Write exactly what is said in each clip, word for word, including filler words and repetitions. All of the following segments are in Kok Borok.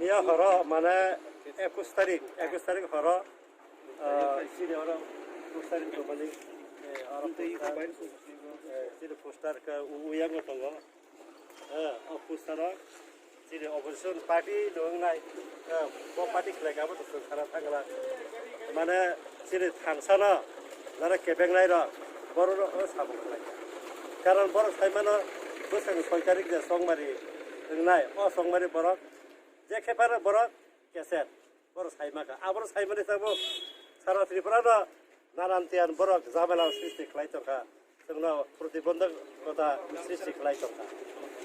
Ya horo mane ekush tarik, ekush tarik horo, ah, chini horo ekush tarik to mani, eh, oro poster, eh, chini poster ka u-, uyang tongo. Eh, o poster o chini opposition party no wngnai, eh, bo party khlai ka bo to swng sana thangla. Mane chini thansa no jara kebeng nai rok, boro no o sabo khlai. Karon borok sai mano bwsang soi tarik je songmari wngnai, o songmari borok je khe phano borok keser, borok sai maka. Aboro sai mani tabuk sara Tripura no nanan tiyan borok jamela sristi khlai tongkha, chwngno protibondhokota sristi khlai tongkha.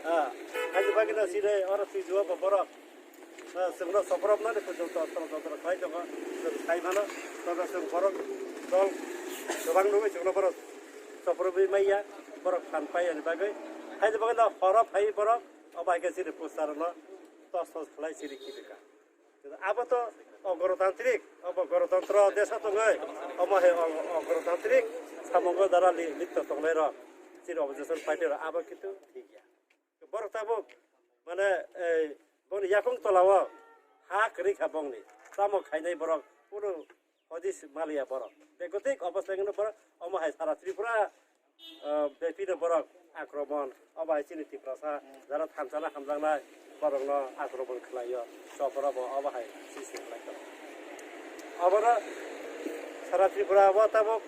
Ah, ani bagwi no sini oro twi juo bo borok, ah, chwngno sokorop nani kuchuk to toro toro khlai tongkha, chwng sai mano, toro chwng borok dol kwbang nugwi chwngno borok sokorobwi maiya, borok phan pai ani bagwi. Haini bagwi no horo phai borok, obo hai khe chini poster no tos tos khlai chini kibika. Abo to ogorotantrik, obo gorotantro desa tongwi, omo hai og-, ogorotantrik samungo dara li-, lipto tongnai rok, chini opposition party rok, abo kintu thik ya. Borok tabuk, mane, ei, bongni yakung tolao ha kwrwi kha bongni, tamo khainai borok, kunu hodis maliya borok. Begotik obostai wngno borok, omo hai sara Tripura, ah, bepino borok akromon, obo hai chini Tiprasa, jara thansa no hamjaknai, borokno akromon khlaio, chopro bo obo hai sisi khlai tongo. Obono sara Tripura o tabuk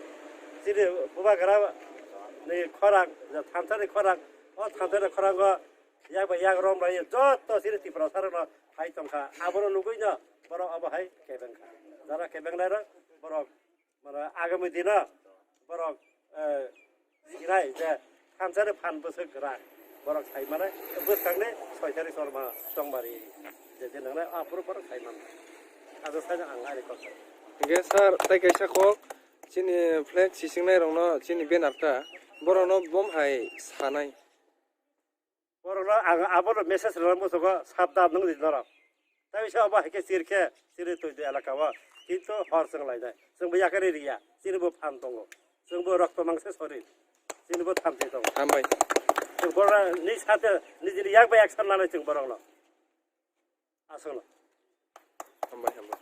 chini bubagra ni khorang, je thansa ni khorang, o thansa ni khorango yak bai yak rom bai joto chini Tiprasa rokno hai tongkha, abono nugwi no borok obo hai kebeng kha. Jara kebeng nai rok borok Mane agami dino borok, eh, sinai je thansa ni phan bwswk kwrak borok sai mane bwskang ni soi tarik chorma chongmari je je nangnai aphuru borok sai mano. Ado sai ang ani kok. Hingke sir, tai kaisa kok chini flag sisingnai rokno chini banner ta borokno bom hai sanai. Borokno ang abono message rwna muchungo, sabdan nwng di norok. Tei bisa obo hai khe chir khe chiri twi di elaka o. Kintu hor chwng lainai. Chwng bo yakari riya. Chini bo phan tongo. Chwng bo rokto mangse sorir. Chini bo thamchi tongo. Hambai. Chwng borok ni sate nijini yak bai action nanai chwng borokno. Aswkno. Hambai, hambai.